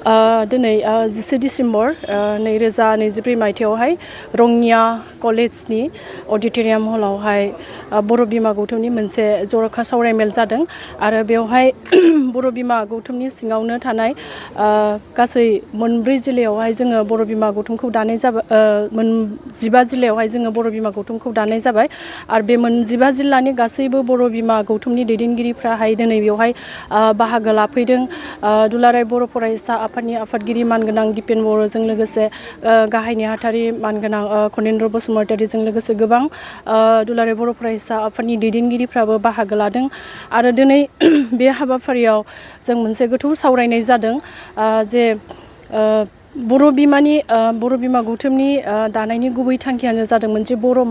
दिनै 10 डिसेम्बर 2023 मायथाइयावहाय रङिया कलेजनि अडिट'रियाम हलावहाय बर' बिमा गौथुमनि मोनसे जर'खा सावरायमेल जादों आरो बेवहाय बर' बिमा गौथुमनि सिङावनो थानाय गासै मोनब्रै जिल्लायावहाय जोङो बर' बिमा गौथुमखौ दानाय जाबाय 15 जिल्लायावहाय जोङो बर' बिमा गौथुमखौ दानाय जाबाय आरो बे 15 जिल्लानि गासैबो बर' बिमा गौथुमनि दैदेनगिरिफ्राहाय दिनै बेवहाय बाहागो लाफैदों दुलाराय बर' फरायसा आफादनि आफादगिरि मानगोनां दिपेन बर'जों लोगोसे गाहाय नेहाथारि मानगोनां खनेन्द्र बसुमतारीजों लोगोसे गोबां दुलाराय बर' फरायसा आफादनि दैदेनगिरिफ्राबो बाहागो लादों आरो दिनै बे हाबाफारियाव जों मोनसे गोथौ सावरायनाय जादों जे बर' बिमा गौथुमनि दानायनि गुबै थांखियानो जादोंमोन जे बर'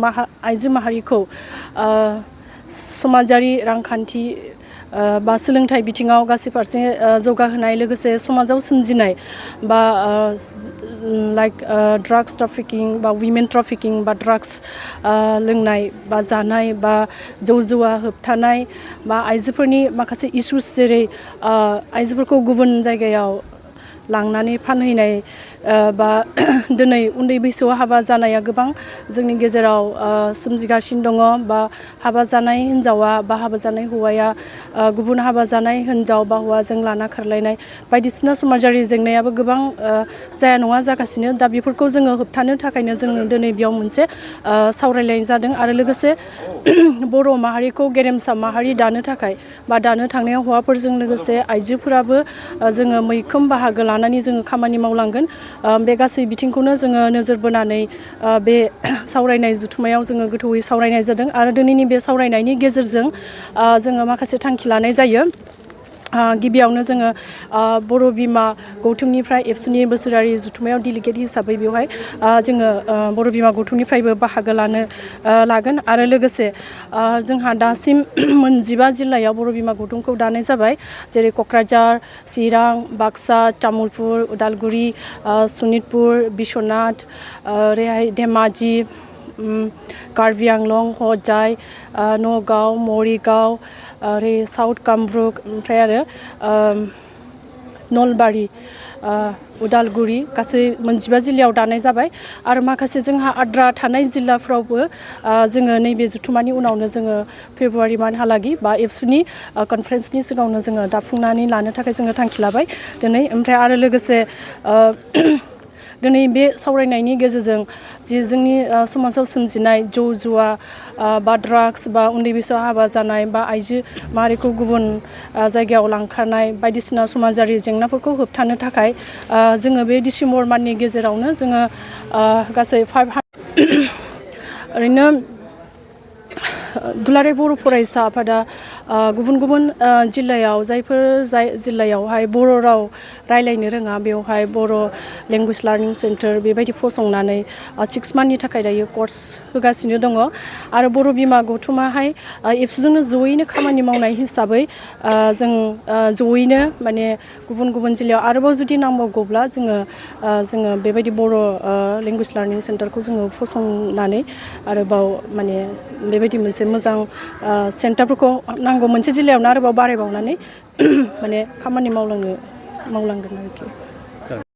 आइजो माहारिखौ समाजारि रांखान्थि बा सोलोंथाइ बिथिङाव गासै फारसे जौगाहोनाय लोगोसे समाजाव सोमजिनाय बा ड्राग्स ट्राफिकिं बा विमेन ट्राफिकिं बा ड्राग्स लोंनाय बा जानाय बा जौ जुवा होबथानाय बा आइजोफोरनि माखासे इस्युस जेरै आइजोफोरखौ गुबुन जायगायाव लांनानै फानहैनाय बा दिनै उन्दै बैसोआव हाबा जानाया गोबां जोंनि गेजेराव सोमजिगासिनो दङ बा हाबा जानाय हिन्जावा बा हाबा जानाय हौवाया गुबुन हाबा जानाय हिन्जाव बा हौवाजों लाना खारलायनाय बायदिसिना समाजारि जेंनायाबो गोबां जाया नङा जागासिनो दा बेफोरखौ जोङो होबथानो थाखायनो जोङो दिनै बेयाव मोनसे सावरायलायनाय जादों आरो लोगोसे बर' माहारिखौ गेरेमसा माहारि दानो थाखाय बा दानो थांनायाव हौवाफोरजों लोगोसे आइजोफोराबो जोङो मैखोम बाहागो लानानै जोङो खामानि मावलांगोन बे गासै बिथिंखौनो जोङो नोजोर बोनानै बे सावरायनाय जथुमायाव जोङो गोथौयै सावरायनाय जादों आरो दिनैनि बे सावरायनायनि गेजेरजों जोङो माखासे थांखि लानाय जायो गिबियावनो जोङो बर' बिमा गौथुमनिफ्राय एबसुनि बोसोरारि जथुमायाव डेलिगेट हिसाबै बेवहाय जोङो बर' बिमा गौथुमनिफ्रायबो बाहागो लागोन आरो लोगोसे जोंहा दासिम 15 जिल्लायाव बर' बिमा गौथुमखौ दानाय जाबाय जेरै क'क्राझार चिरां बाक्सा तामुलपुर उदालगुरि सनितपुर बिश्वनाथ ओरैहाय धेमाजि कार्बि आंलं हजाय नगाव मरिगाव ओरै साउथ कामरुप ओमफ्राय आरो नलबारि उदालगुरि गासै 15 जिल्लायाव दानाय जाबाय आरो माखासे जोंहा आद्रा थानाय जिल्लाफ्रावबो जोङो नैबे जथुमानि उनावनो जोङो फेब्रुवारि मान्थहालागै बा एबसुनि कनफारेन्सनि सिगाङावनो जोङो दाफुंनानै लानो थाखाय जोङो थांखि लाबाय दिनै ओमफ्राय आरो लोगोसे दिनै बे सावरायनायनि गेजेरजों जि जोंनि समाजाव सोमजिनाय जौ जुवा बा ड्राग्स बा उन्दै बैसोआव हाबा जानाय बा आइजो माहारिखौ गुबुन जायगायाव लांखारनाय बायदिसिना समाजारि जेंनाफोरखौ होबथानो थाखाय जोङो बे डिसेम्बर मान्थनि गेजेरावनो जोङो गासै 500 ओरैनो दुलाराय बर' फरायसा आफादा गुबुन गुबुन जिल्लायाव जाय जिल्लायावहाय बर' राव रायलायनो रोङा बेवहाय बर' लेंगुवेज लार्निं सेन्टार बेबायदि फसंनानै 6 मान्थनि थाखाय दायो कर्स होगासिनो दङ आरो बर' बिमा गौथुमाहाय एबसुजोंनो जयैनो खामानि मावनाय हिसाबै जों जयैनो माने गुबुन गुबुन जिल्लायाव आरोबाव जुदि नांबावगौब्ला जोङो बेबायदि बर' लेंगुवेज लार्निं सेन्टारखौ जोङो फसंनानै आरोबाव माने बेबायदि मोनसे मोजां सेन्टारफोरखौ नांगौ मोनसे जिल्लायावनो आरोबाव बारायबावनानै माने खामानि मावलांगोन आरोखि